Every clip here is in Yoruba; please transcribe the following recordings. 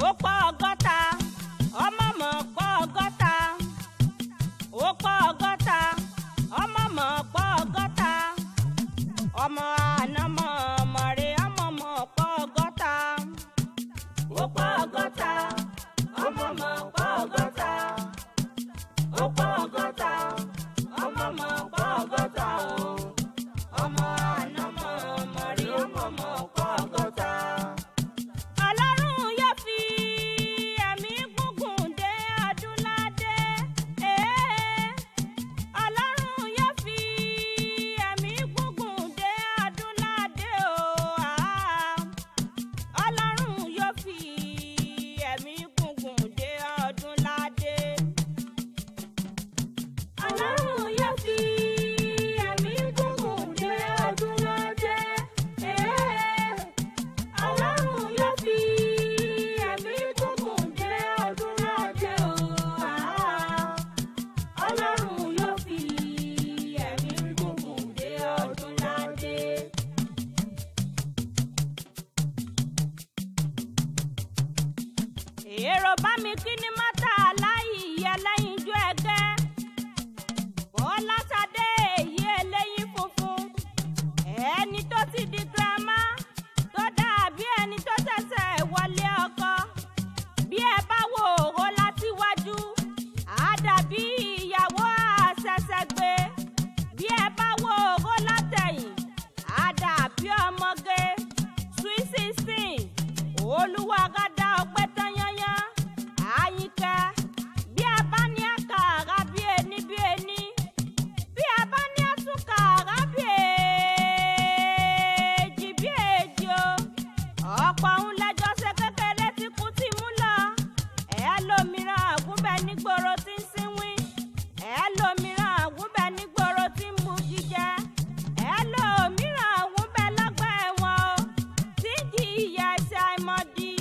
Ó pọ̀ 60, ọmọ mọ̀ pọ̀ 60. Ó pọ̀ 60, ọmọ mọ̀ pọ̀ 60. Ọmọ ànàmọ́ mọ̀rẹ́ ọmọ mọ̀ pọ̀ 60. Ó pọ̀ 60, ọmọ mọ̀ pọ̀ 60. Ó pọ̀ 60, ọmọ mọ̀ pọ̀ 60 o. Ọmọ ànàmọ́ mọ̀rẹ́ ọmọ mọ̀ pọ̀ 60. Ọlọ́run yóò fi ẹ̀mí gúngùn dé Ọdúnládé. Ọlọ́run yóò fi ẹ̀mí gúngùn dé Ọdúnládé o. Ọlọ́run yóò fi ẹ̀mí gúngùn dé Ọdúnládé. Ọlọ́run yóò fi ẹ̀mí gúngùn dé Ọdúnládé. Ọlọ́run yóò fi ẹ̀mí gúngùn dé Ọdúnládé o. Ọlọ́run yóò fi ẹ̀mí gúngùn dé Ọdúnládé. Èrò bá mi kí ni mọ́tà láì ẹlẹ́yinjú ẹgẹ́. Bọ́lá-Ṣadé èyí eléyín funfun. Ẹni tó ti di girama tó dàbí ẹni tó ṣẹ̀ṣẹ̀ wọlé ọkọ. Bí ẹ bá wo òró láti wájú, á dàbí ìyàwó àṣẹ̀ṣẹ̀gbé. Bí ẹ bá wo òró látẹ̀yìn, á dàbí ọmọge. Sweet 16, Olúwagádá ọpẹ́ tán yányán. Àyìnkẹ́, bí a bá ní àkàrà bí ení bí ení. Bí a bá ní àtúnkàrà bí èjì bí èjì o. Ọ̀pọ̀ òun lẹ́jọ́ ṣe kékeré tí kú ti mú lọ. Ẹlòmíràn àgúnbẹ nígboro tí ń sínwín. Ẹlòmíràn àgúnbẹ nígboro tí ń bu jíjẹ. Ẹlòmíràn àgúnbẹ lọ́gbà ẹ̀wọ̀n o. Tí ń jí ìyà ẹ̀ṣẹ̀ àìmọ̀dí.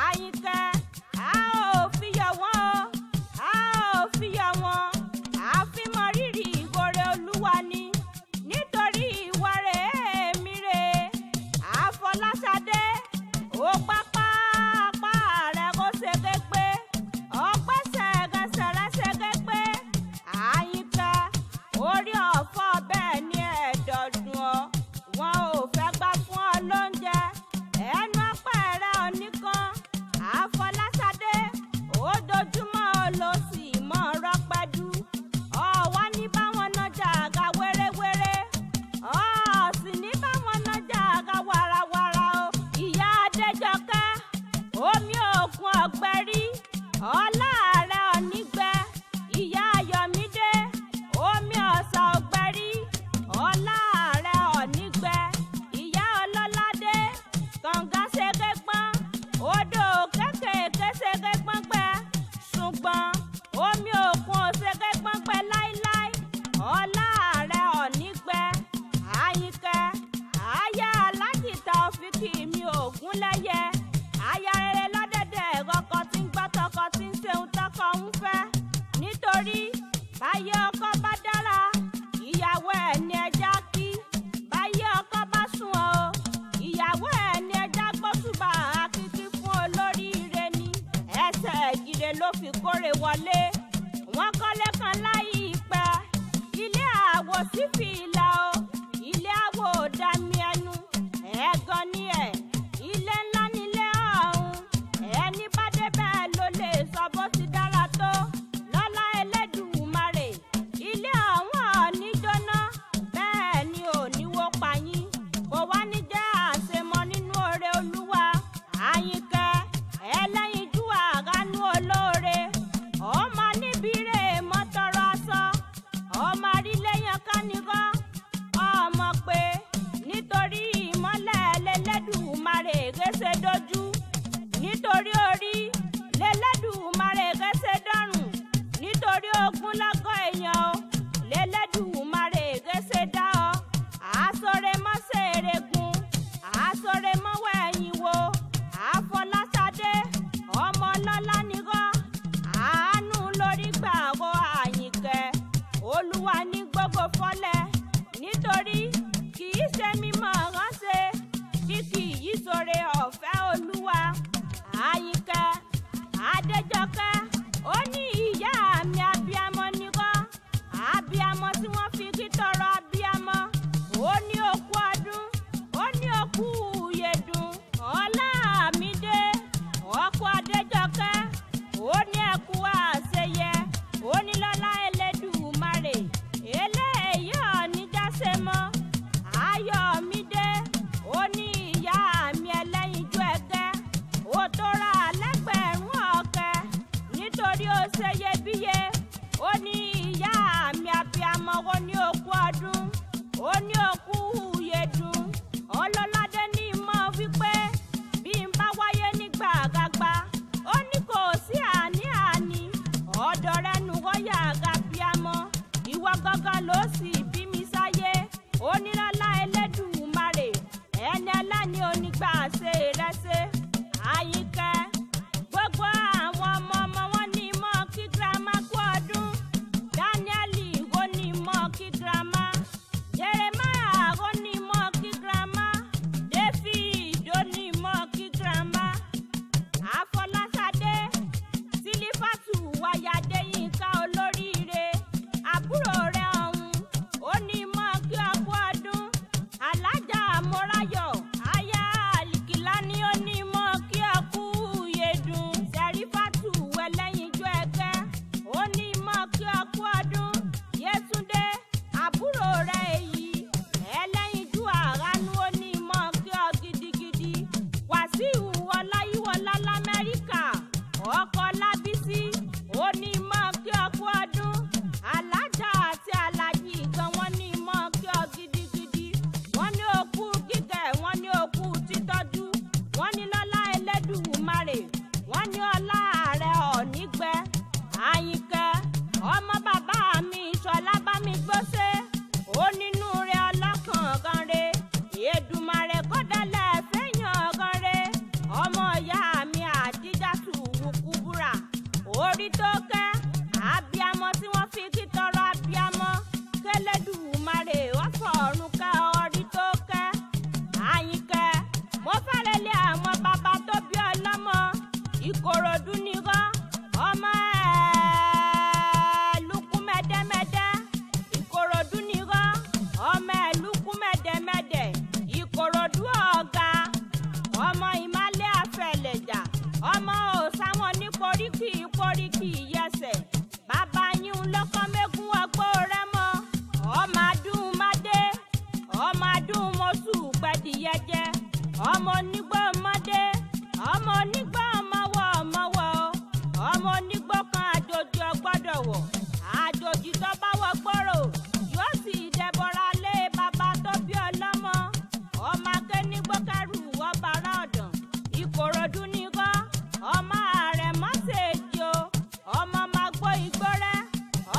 Àyìnkẹ́, a ò fi yọ̀ wọ́n o. A ò fi yọ̀ wọ́n. A fi mọ rírì ìgòrè Olúwa ni. Nítorí ìwà rẹ̀ èmi rè. Àfọláṣadé, ó pápá apá rẹ̀ kó ṣe képe. Ọpẹ́ ṣẹ̀gẹ̀ṣẹ̀rẹ̀ ṣe képe. Àyìnkẹ́, orí ọ̀fọ̀ bẹ́ẹ̀ ni ẹ̀dọ̀dùn ọ́. Wọn ò fẹ́ gbà fún ọ lóúnjẹ. Ẹnu ọpẹ́ rẹ̀ oníkan. Àfọláṣadé, ojoojúmọ́ ló sì mọ́ rọ́pẹ́dú. Ọ̀wá ní báwọn nájà àga wéréwéré. Ọ̀ sì ní báwọn nájà àga warawara o. Ìyá Adéjọkẹ́, omi òkun ọ̀gbẹ́rí. Ọlá rẹ̀ onígbẹ. Ìyá Ayọ̀mídé, omi ọ̀sà ọ̀gbẹ́rí. Ọlá rẹ̀ onígbẹ. Ìyá Ọlọ́ládé, kànga ṣeré gbọ́n. Odò kékèké ṣeré gbọ́n gbẹ. Ṣùgbọ́n omi òkun ò ṣeré gbọ́n gbẹ láíláí. Ọlá rẹ̀ onígbẹ. Àyìnkẹ́, aya Aláàjì Taofíkì mi Ògúnlẹ́yẹ. Aya rere lọ́dẹ̀dẹ̀ ọkọ tí ń gbọ́ tọkọ tí ń ṣeun tọkọ ń fẹ́. Nítorí báyé ọkọ bá dára, ìyàwó ẹ̀ ní ẹja kí. Báyé ọkọ bá sùn o, ìyàwó ẹ̀ ní ẹja gbóṣùbà akíkí fún olóríire ni. Ẹsẹ̀ ìgìrè ló fi kórè wọlé. Wọ́n kọ́lé kan láìpẹ́. Ilé àwò sí fìlà o. Ilé àwò dàmí ẹnu. Ẹ̀gàn ni ẹ̀. Ilé ńlá nílé ọ̀hún. Ẹni bá débẹ̀ ló lè sọ bó ti dára tó. Lọ́lá Ẹlẹ́dùmarè. Ilé ọ̀hún ò ní jóná. Bẹ́ẹ̀ ni ò ní wó pa yín. Kò wá ní jẹ́ àṣemọ nínú oore Olúwa. Àyìnkẹ́, ẹlẹ́yinjú àránú olóore. Ọmọ níbi rè mọ́tọrọ aṣọ. Ọmọ aríléyàn kánirọ́. Ẹni onígbà ṣe rẹ́ṣẹ́. Àyìnkẹ́, gbogbo àwọn ọmọ ọmọ wọn ní mọ́ kí girama kú ọdún. Dáníẹ́lì ó ní mọ́ kí girama. Jeremiah ó ní mọ́ kí girama. David ó ní mọ́ kí girama. Àfọláṣadé, Sílífàtù wáyàdé Yínká olóríire. Àbúrò rẹ̀ ọ̀hún ó ní mọ́ kí ọkú ọdún. Alájà Mọ́ráyọ̀, aya Àlìkìlá ni ó ní mọ́ kí ọkú yedùn. Sẹ̀rífàtù ẹlẹ́yinjú ẹgbẹ́ ó ní mọ́ kí ọkú ọdún. Yétúndé, àbúrò rẹ̀ èyí ẹlẹ́yinjú àránú ó ní mọ́ kí ọ gidigidi. Wàsíù Ọláyíwọlá l'Amẹ́ríkà, ọkọ Lábísí ó ní mọ́ kí ọkú ọdún. Alájà àti alájì gan wọ́n ní mọ́ kí ọ gidigidi. Wọ́n ní okú gígẹ̀, wọ́n ní okú títọ́jú. Wọ́n ní lọ́lá Ẹlẹ́dùmarè, wọ́n ní ọlá ààrẹ ọ̀nígbẹ́. Àyìnkẹ́, ọmọ bàbá mi Ṣọlá bá mi gbóṣe. Ó nínú rẹ̀ ọlọ́kàn gan re. Èdùmàrè kó dálẹ̀ fẹ́yàn gan re. Ọmọ ìyá mi Àdíjàtù Wùkúbúrà. Orí tó kẹ́, abiyamọ tí wọ́n fi kí tọrọ abiyamọ. Kẹ́lẹ́dùmarè wọ́n fọ̀run kẹ́ orí tó kẹ́. Àyìnkẹ́, mo fẹ́rẹ̀ lé àwọn bàbá tó bí ọlọ́mọ. Ìkòròdú ni rọ́, ọmọ ẹ̀ẹ́lúkú mẹ́dẹ́mẹ́dẹ́. Ìkòròdú ni rọ́, ọmọ ẹ̀lúkú mẹ́dẹ́mẹ́dẹ́. Ìkòròdú ọ̀gá, ọmọ ìmálẹ̀ àfẹlẹ̀jà, ọmọ òsáwọn ní koríkì koríkì yẹsẹ̀. Bàbá yín lọ́kọ́ mẹ́kún ọgbó rẹ mọ́. Ọmọ adùn mádé, ọmọ adùn mọ́sù pẹ̀díyẹjẹ. Ọmọ onígbó mọ́dé, ọmọ onígbó ọmọwọ́ ọmọwọ́. Ọmọ onígbó kan àjòjì ọgbọ́dọ̀ wọ̀. Àjòjì tó bá wọ gbòòrò yóò sì dẹbọra lé bàbá tó bí ọlọ́mọ. Ọmọ akénígbó kẹrù ọba ará ọ̀dàn. Ìkòròdú ni kọ́, ọmọ ààrẹ mọ́sẹ̀ẹ́jì o. Ọmọ máa gbó igbó rẹ́,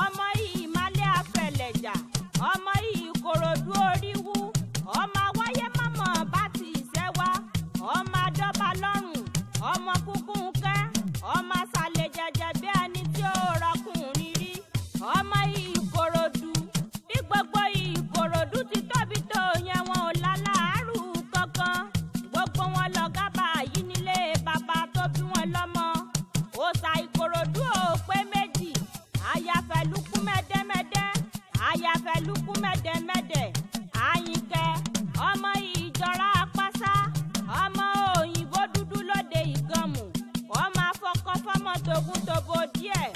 ọmọ ìmálẹ̀ àfẹlẹ̀jà, ọmọ Ìkòròdú oríwú, ọmọ awáyé mọ̀mọ́ bá ti ìṣẹ́ wá, ọmọ adọ́ba lọ́rùn, ọmọ kúkú ń kẹ́, ọmọ àṣàlẹ̀ jẹjẹ bí ẹni tí ó rọkùnrin rí. Ọmọ Ìkòròdú, bí gbogbo Ìkòròdú ti tóbi tó yẹn wọn ò lálàárù kankan. Gbogbo wọn lọ gábà yìí nílé bàbá tó bí wọn lọ́mọ. Òòṣà Ìkòròdú ò pé méjì. Àyàfẹ́lúkú mẹ́dẹ́mẹ́dẹ́, àyàfẹ́lúkú mẹ́dẹ́mẹ́dẹ́. Àyìnkẹ́, ọmọ ìjọra apáṣá, ọmọ òyìnbó dúdú lóde Ìgànmù. Ọmọ afọkọ fọmọ togun tobo díẹ̀.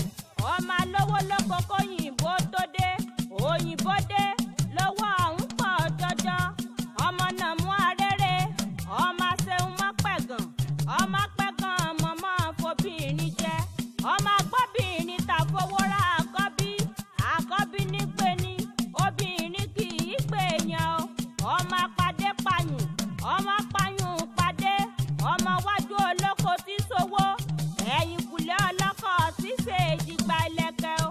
Ọmọ alówó lóko kóyìnbó tó dé. Òyìnbó dé, lówó ọ̀hún pọ̀ jọjọ. Ọmọ náà mú arére, ọmọ aṣeun mọ́ pẹ̀gàn. Ọmọ pẹ̀gàn mọ̀mọ́ fobìnrin jẹ. Ọmọ agbóbìnrin ta fowó ra àkọ́bí. Àkọ́bí ní pé ní, obìnrin kì í pè yàn o. Ọmọ apàdé payùn, ọmọ apayùn pàdé. Ọmọ wájú olóko tí sowó. Ẹ̀yìnkùlé ọlọ́kọ̀ tí ṣe èjìgbà ìlẹ̀kẹ̀ o.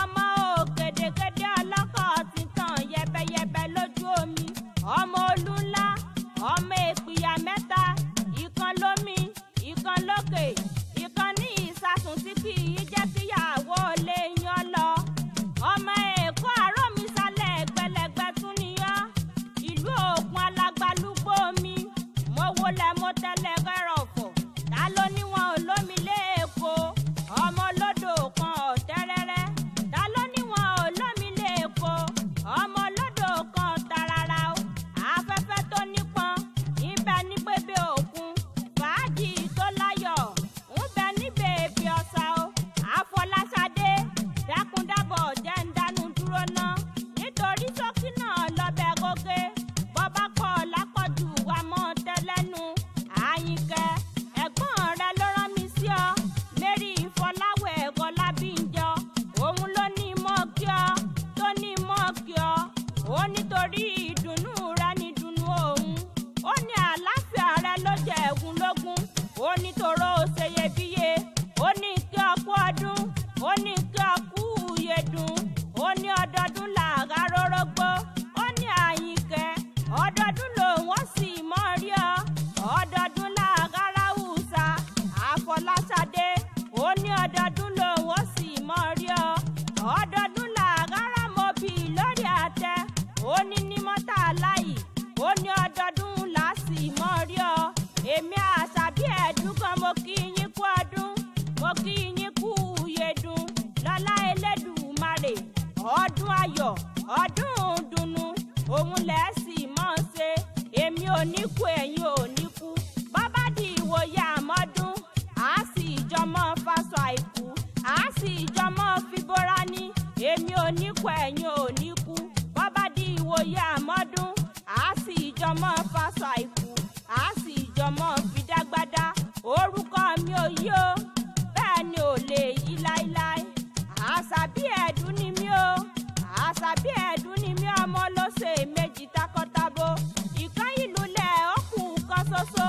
Ọmọ òkèdèkédé ọlọ́kọ̀ tí tàn yẹbẹyẹbẹ lójú omi. Ọmọ olú ńlá, ọmọ èpìyà mẹ́ta, ìkan lómi, ìkan lókè, ìkan ní ìsasùn tí kì í jẹ́ kíyàwó lè yan lọ. Ọmọ Èkó àárọ̀ mi sálẹ̀ gbẹlẹ̀gbẹ́ tún níyàn. Ìlú Òkun alágbálúgbó mi, mo wọlé mo tẹ́lẹ̀ rẹ̀rọ̀fọ̀. Ta ló ní wọn ò lómi léèkó? Ọmọ olódò kan ọ̀tẹ́rẹ́rẹ́. Ta ló ní wọn ò lómi léèkó? Ọmọ olódò kan tarara o. Afẹ́fẹ́ tó nípọn, ibẹ̀ ní bèbè òkun. Fàájì tó láyọ̀, ń bẹ ní bèbè ọ̀sà o. Àfọláṣadé, dákúndábọ̀ jẹ́ ń dánú dúró ná. Nítorí ṣókí náà lọ́bẹ̀ gógé. Bọ́bá pọ̀ lápọ̀jù wa mọ́ tẹ́lẹ́nu. Àyìnkẹ́, ẹ̀gbọ́n rẹ ló rán mi sí ọ. Mary Ìfọláwẹ̀ Ọlábíńjọ. Òun ló ní mọ́ kí ọ, tó ní mọ́ kí ọ. Ó nítorí ìdùnnú rẹ ní dùnnú òun. Ó ní àlàáfíà rẹ ló jẹ ẹ̀gún lógún. Ó ní tòró ṣeyebíye. Ó ní kí ọ kú ọdún. Ó ní kí ọ kú ìyèdùn. Ó ní ọdọọdún làrá rórógbó. Ó ní Àyìnkẹ́, ọdọọdún lòun ó sì mọ́ rí ọ. kú, ẹ̀yin ò ní kú. Bọ́bá di ìwòye àmọ́dún, àá sì jọmọ́ fásọ àìkú, àá sì jọmọ́ fibora ní. Èmi ò ní kú, ẹ̀yin ò ní kú. Bọ́bá di ìwòye àmọ́dún, àá sì jọmọ́ fásọ àìkú, àá sì jọmọ́ fidágbádá. Orúkọ mi ò yí o, bẹ́ẹ̀ ni ò lè yí láíláí. Àṣàbí ẹ̀dùn ni mí o, Àṣàbí ẹ̀dùn ni mí, ọmọ ló ṣe méjì takọtabo. Ìkan ìlú lẹ̀ ó kù kan ṣoṣo.